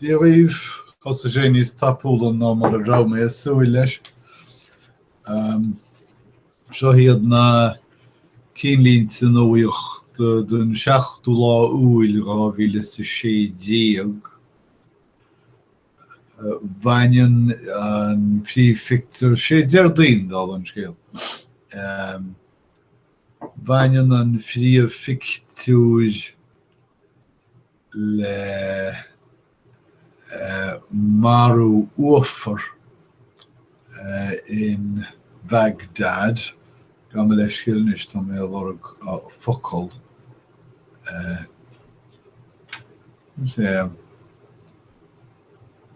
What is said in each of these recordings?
Dia dhaoibh, thosaigh sé níos tapúla ná mar a raibh mé ag súil leis. Seo iad na cinnlínte nuachta don seachtú lá Iúil 2016. Baineann an príomhphictiúr, sé Déardaoin, dála an scéil. Baineann an phríomhphictiúr le marú uafar in Baghdad. Gabh mo leithscéal anois, tá mé ag lorg focal.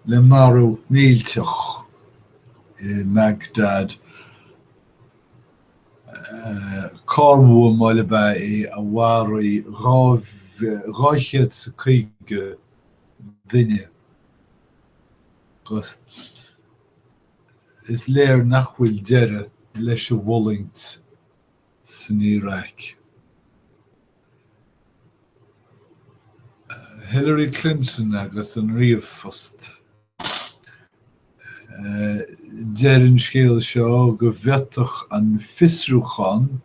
Le marú millteach i mBaghdad. Carr-bhuamáil ab ea é a mharaigh 250 duine agus is léir nach bhfuil deireadh leis an bhfulaingt san Iaráic. Hillary Clinton agus an ríomhphost. Deir an scéal seo go bhféadfadh an fiosrúchán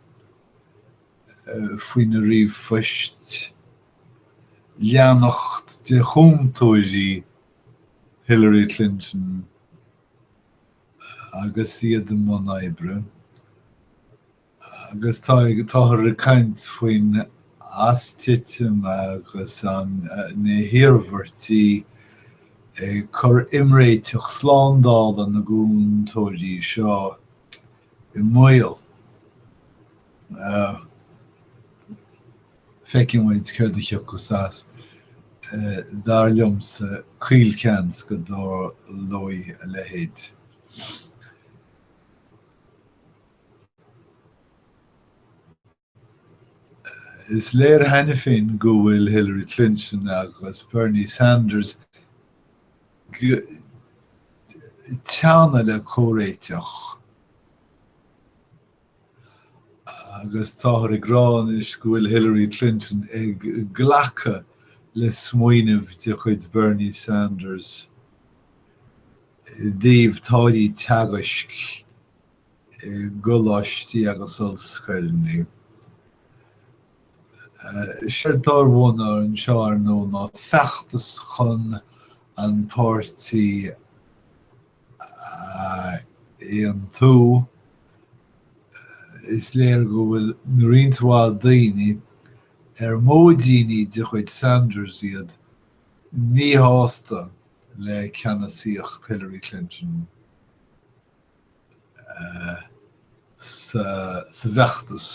faoi na ríomhphoist leanacht de chúntóirí Hillary Clinton agus iad i mbun oibre. Agus táthar ag caint faoin astitim agus na hiarmhairtí ag cur imréiteach slándála na gcúntóirí seo i mbaol. Feicfidh muid céard a thiocfas as. Dar liomsa, caolsheans go dtarlóidh a leithéid. Is léir cheana féin go bhfuil Hillary Clinton agus Bernie Sanders ag teannadh le comhréiteach agus táthar ag rá anois go bhfuil Hillary Clinton ag glacadh le smaoineamh de chuid Bernie Sanders i dtaobh táillí teagaisc i gcoláistí agus ollscoileanna. Séard atá ar bun anseo, ar ndóigh, ná feachtas chun an páirtí a aontú. Is léir go bhfuil roinnt mhaith daoine ar móidíní de chuid Sanders iad míshásta le ceannasaíocht Hillary Clinton sa bhfeachtas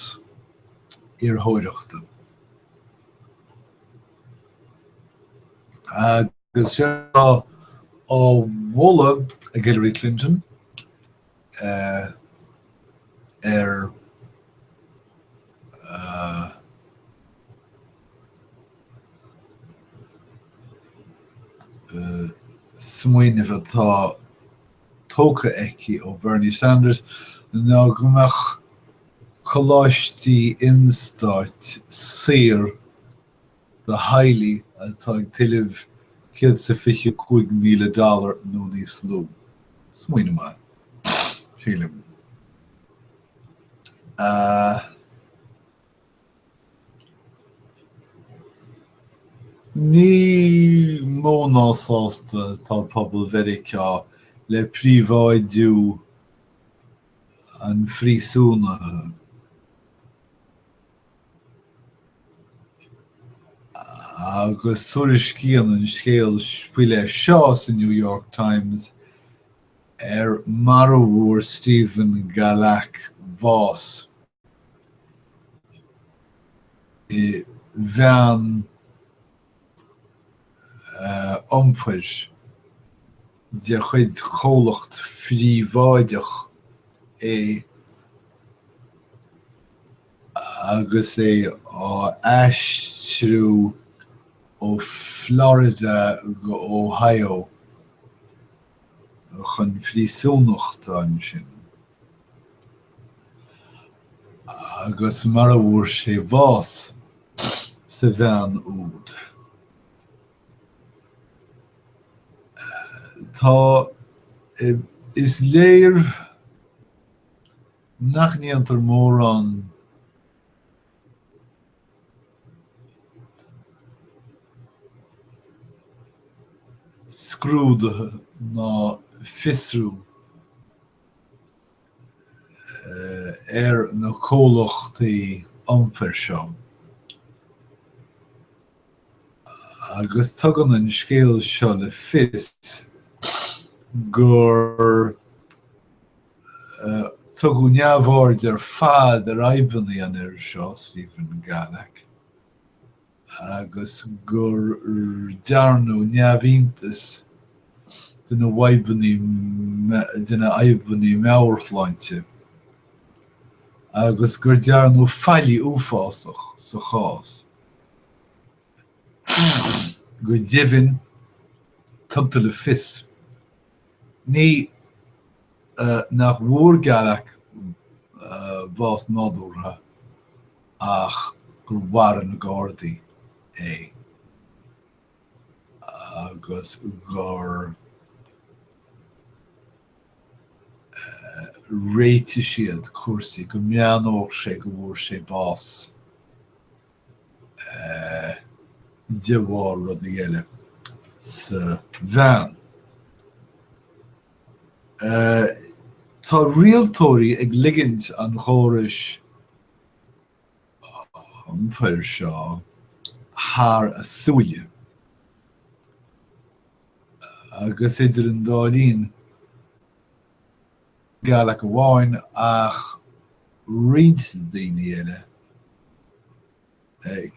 iarrthóireachta. Agus séard atá á mholadh ag Hillary Clinton ar smaoineamh atá tógtha aici ó Bernie Sanders ná go mbeadh coláistí instáit saor do theaghlaigh atá ag tuilleamh $125,000 dollar nó níos lú. Smaoineamh maith, sílim. Ní mó ná sásta atá pobal Mheiriceá le príobháidiú an phríosúnaithe. Agus tuairiscíonn an scéal faoi leith seo sa New York Times ar mar a bhfuair Stephen Galak bás. i veain iompair de chuid chomhlacht phríobháideach é agus é á aistriú ó Florida go Ohio chun príosúnachta ansin. Agus mar a bhfuair sé bás sa veain úd. Tá, is léir nach ndéantar mórán scrúduithe ná fiosrú ar na comhlachtaí iompair seo. Agus tugann an scéal seo le fios gur tugadh neamhaird ar fad ar fhadhbanna an fhir seo, Stephen Galek, agus gur dearnadh neamhiontas de na de na fhadhbanna meabhairshláinte agus gur dearnadh faillí uafásach sa chás. Go deimhin, tugtar le fios, ní nach bhfuair Galek bás nádúrtha ach gur mharaigh na Gardaí é agus gur réitigh siad cúrsaí go mbreathnódh sé go bhfuair sé bás. de bharr rudaí eile sa veain. Tá rialtóirí ag ligint an chórais iompair seo thar a súile agus idir an dá linn, Galek amháin ach roinnt daoine eile,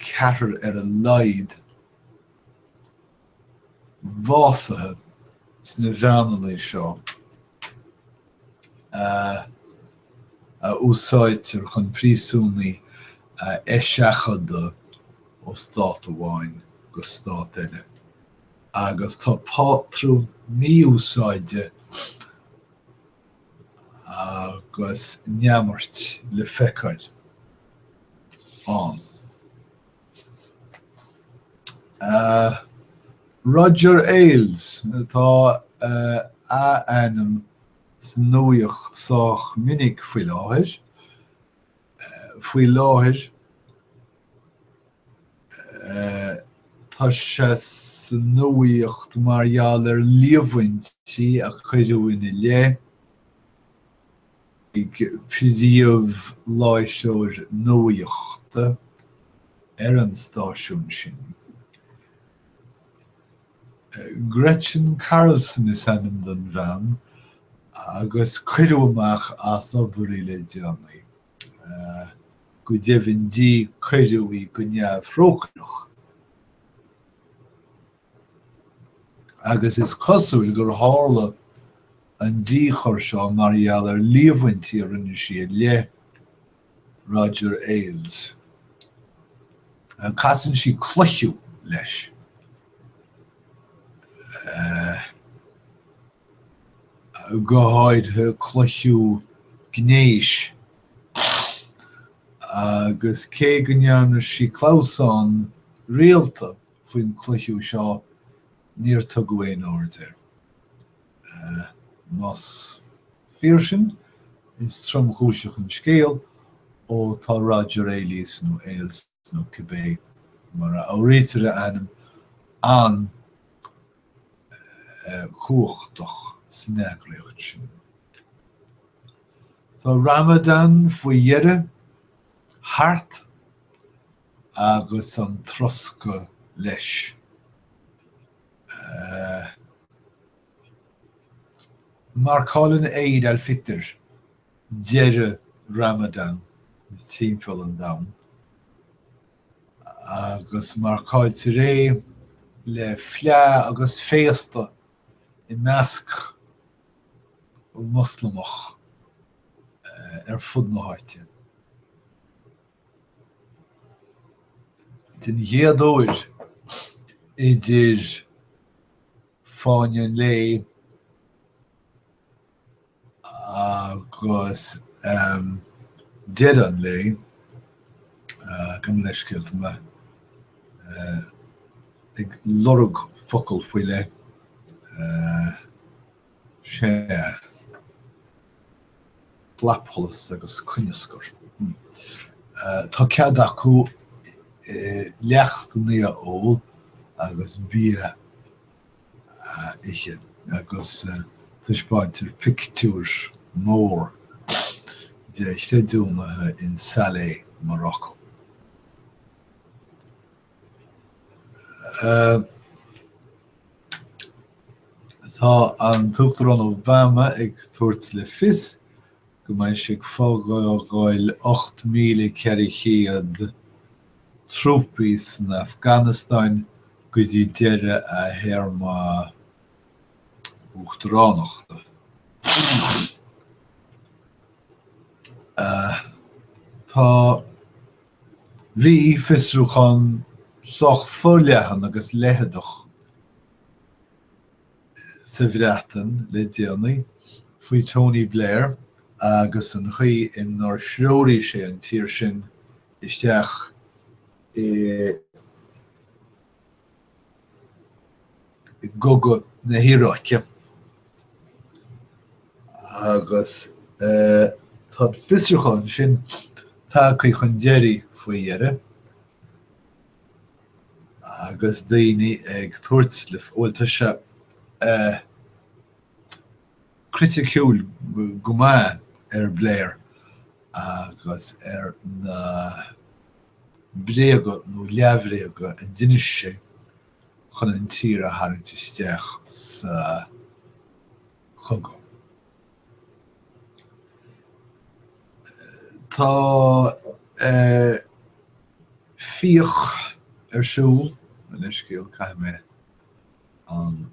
ceathrar ar a laghad, básaithe sna veaineanna seo a úsáidtear chun príosúnaigh a eiseachadadh ó stát amháin go stát eile. Agus tá pátrún mí-úsáide agus neamairt le feiceáil ann. Roger Ailes, tá a ainm sa nuaíocht sách minic faoi láthair. Faoi láthair tá sé sa nuaíocht mar gheall ar líomhaintí a cuireadh ina leith ag príomhláithreoir nuaíochta ar an stáisiún sin. Gretchen Carlson is ainm don bhean agus cuireadh amach as obair í le déanaí. Go deimhin di, cuireadh í go neamhthrócaireach. Agus is cosúil gur tharla an díchur seo mar gheall ar líomhaintí a rinne sí i leith Roger Ailes. Casann sí cloichiú leis. Go háirithe cloichiú gnéis. Agus cé go ndearna sí clamhsán rialta faoin chloichiú seo, níor tugadh aon aird air. Más fíor sin, is tromchúiseach an scéal ó tá Roger Ailes nó Ailes nó cibé mar a fhoghraítear a ainm an-chumhachtach san eagraíocht sin. Tá Ramadan faoi dheireadh thart agus an troscadh leis. Marcálann Eid al-Fitr deireadh Ramadan timpeall an domhain, agus marcáiltear é le fleá agus féasta i measc Moslamach ar fud na háite. Den chéad uair idir fáinne an lae agus deireadh an lae, gabh mo leithscéal, tá mé ag lorg focal faoi leith. Sea. Clapsholas agus coineascar. Tá cead acu leachtanna a ól agus bia a ithe agus taispeáintear pictiúr mór de chreidiúnaithe in Salé, Morocco. Tá an tUachtarán Obama ag tabhairt le fios go mbeidh sé ag fágáil 8,400 trúpaí san Afganastáin go dtí deireadh a théarma uachtaránachta. Tá. Bhí fiosrúchán sách forleathan agus leitheadach sa Bhreatain le déanaí faoi Tony Blair agus an chaoi inar threoraigh sé an tír sin isteach i gcogadh na hIaráice agus tá an fiosrúchán sin tagtha chun deiridh faoi dheireadh agus daoine ag tabhairt le, bhuel tá sé criticiúil go maith ar Blair agus ar na bréaga nó leathbhréaga a d'inis sé chun an tír a tharraingt isteach sa chogadh. Tá fiach ar siúl, mo leithscéal, caithfidh mé an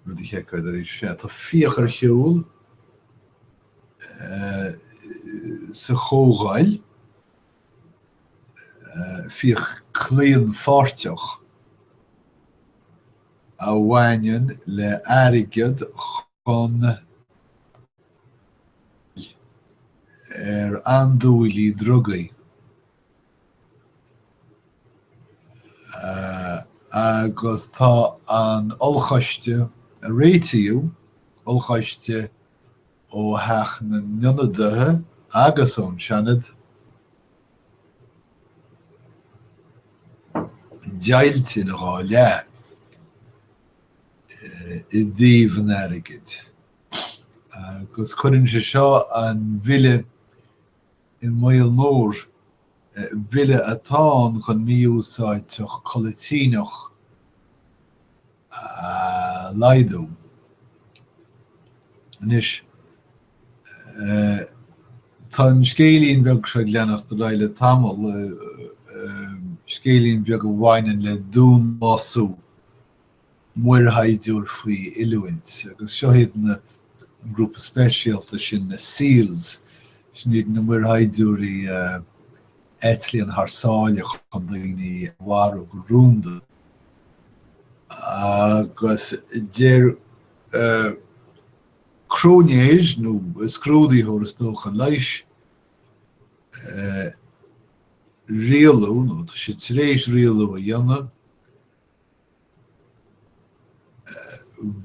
rud a sheiceáil arís. Sea, tá fiach ar siúl sa Chomhdháil, fiach claonpháirteach a bhaineann le airgead chun ar andúilí drugaí. Agus tá an ollchoiste a réitíodh, ollchoiste ó Theach na nIonadaithe agus ón Seanad, deighilte ina dhá leath i dtaobh an airgid. Agus cuireann sé seo an bille i mbaol mór, bille atá ann chun mí-úsáid codlaitíneach a laghdú. Anois, tá an scéilín beag seo ag leanacht ar aghaidh le tamall, scéilín beag a bhaineann le dúnbhású. muirshaighdiúir faoi oiliúint, agus seo iad na, an grúpa speisialta sin, na SEALs, sin iad na muirshaighdiúirí a eitlíonn thar sáile chun daoine a mharú go rúnda. Agus deir cróinéir, nó scrúdaitheoir is dócha, leighis, rialú, nó tá sé tar éis rialú a dhéanamh,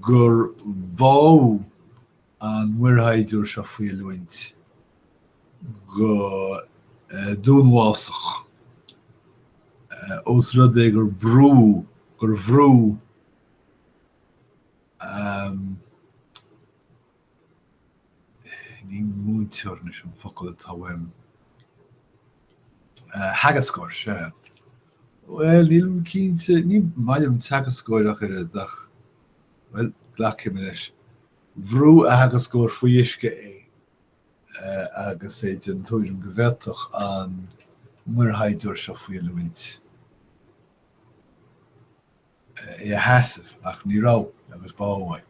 gur bádh an muirshaighdiúir seo faoi oiliúint go dúnbhásach ós rud é gur brú, gur bhrú Ní múinteoir anois an focal atá uaim. Theagascóir, sea. Bhuel, nílim cinnte, ní maith liom teagascóir ach oiread, ach, bhuel, glacfaidh mé leis. Bhrú a theagascóir faoi uisce é agus é den tuairim go bhféadfadh an muirshaighdiúir seo faoi oiliúint é a sheasamh, ach ní raibh, agus bádh é.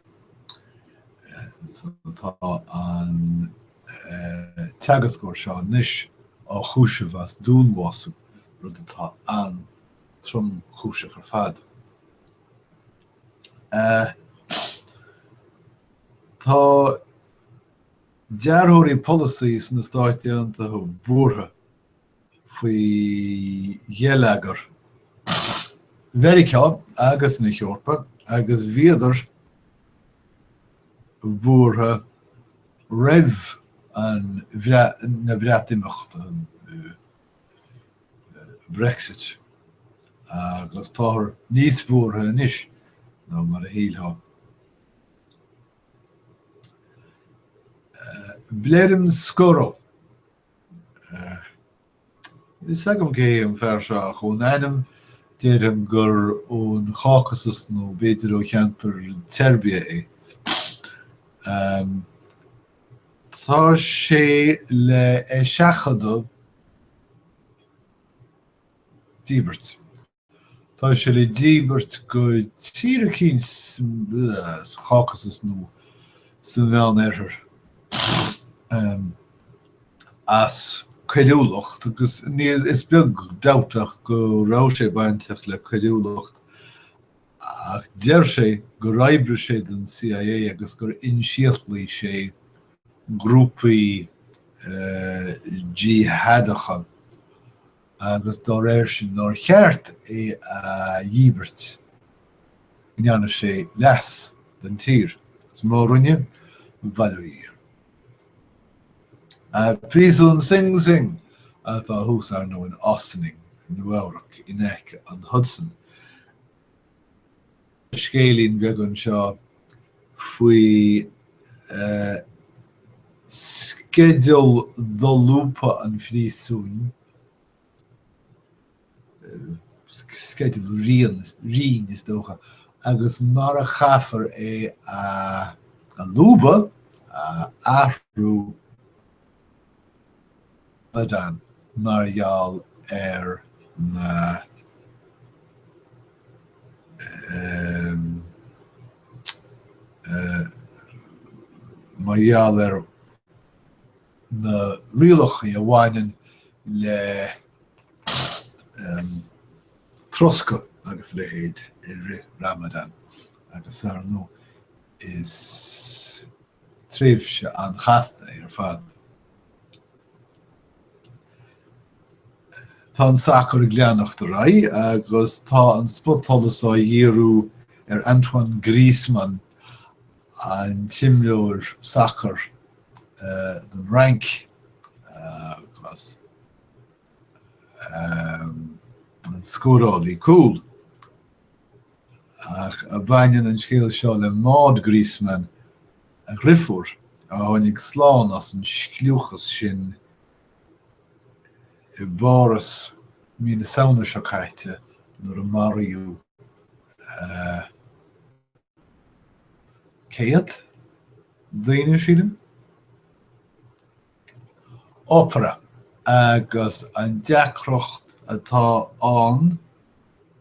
So tá an teagascóir seo anois á chúiseamh as dúnbhású, rud atá an-tromchúiseach ar fad. Tá dearthóirí polasaí sna Stáit Aontaithe buartha faoi gheilleagar Mheiriceá agus na hEorpa agus bhíodar. buartha roimh an na Breatimeachta, Brexit, agus táthar níos buartha anois ná mar a shílfeá. Blerim Skoro. Níl fhios agam cé hé an fear seo ach ón ainm déarfainn gur ón Chácasas nó b'fhéidir ó cheantar tSeirbia é. Tá sé le eiseachadadh díbirt. Tá sé le díbirt go tír eicínt sa Chácasas nó sa Mheán-Oirthear as coiriúlacht agus is beag dabht ach go raibh sé bainteach le coiriúlacht ach deir sé gur oibrigh sé don CIA agus gur insíothlaigh sé grúpaí jihadacha. agus dá réir sin nár cheart é a dhíbirt, go ndearna sé leas don tír, agus má rinne, bail ó Dhia air. Príosún Sing Sing atá thuas, ar ndóigh, in Ossining, Nua-Eabhrac, in aice an Hudson. Scéilín beag anseo faoi sceideal dolúbtha an phríosúin, sceideal righin is dócha, agus mar a chaithfear é a lúbadh, a athrú, Ramadan mar gheall ar na mar gheall ar na rialacha a bhaineann le troscadh agus a leithéid i rith Ramadan agus ar ndóigh is tréimhse an-chasta é ar fad. Tá an sacar ag leanacht ar aghaidh agus tá an spotsholas á dhíriú ar Antoine Griezmann, an t-imreoir sacair don Fhrainc agus an scórálaí cúl. Ach baineann an scéal seo le Maud Griezmann, a dhriofúr, a tháinig slán as an scliúchas sin i bPáras mí na Samhna seo caite nuair a maraíodh 100 daoine, sílim. Opera agus an deacracht atá ann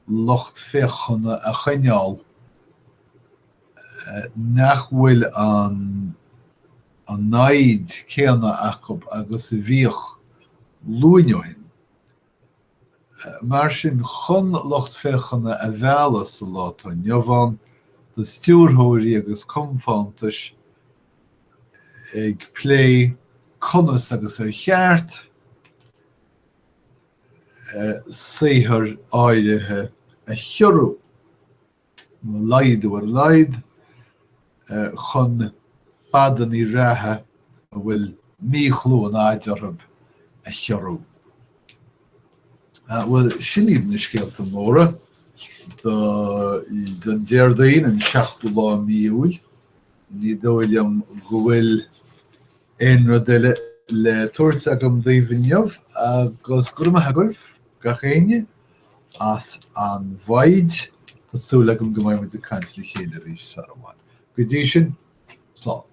lucht féachana a choinneáil nach bhfuil an an fhoighid céanna acu agus a bhíodh glúin ó shin. Mar sin, chun lucht féachana a mhealladh sa lá atá inniu ann, tá stiúrthóirí agus compántais ag plé conas agus ar cheart saothair áirithe a chiorrú. nó a laghdú ar a laghad, chun fadhbanna reatha a bhfuil míchlú an fhaid orthu a chiorrú. Bhuel, sin iad na scéalta móra don Déardaoin, an seachtú lá mí Iúil. Ní dóigh liom go bhfuil aon rud eile le tabhairt agam daoibh inniu agus go raibh maith agaibh, gach éinne. as an bhfoighid. Tá súil agam go mbeidh muid ag caint le chéile arís sara i bhfad. Go dtí sin, slán.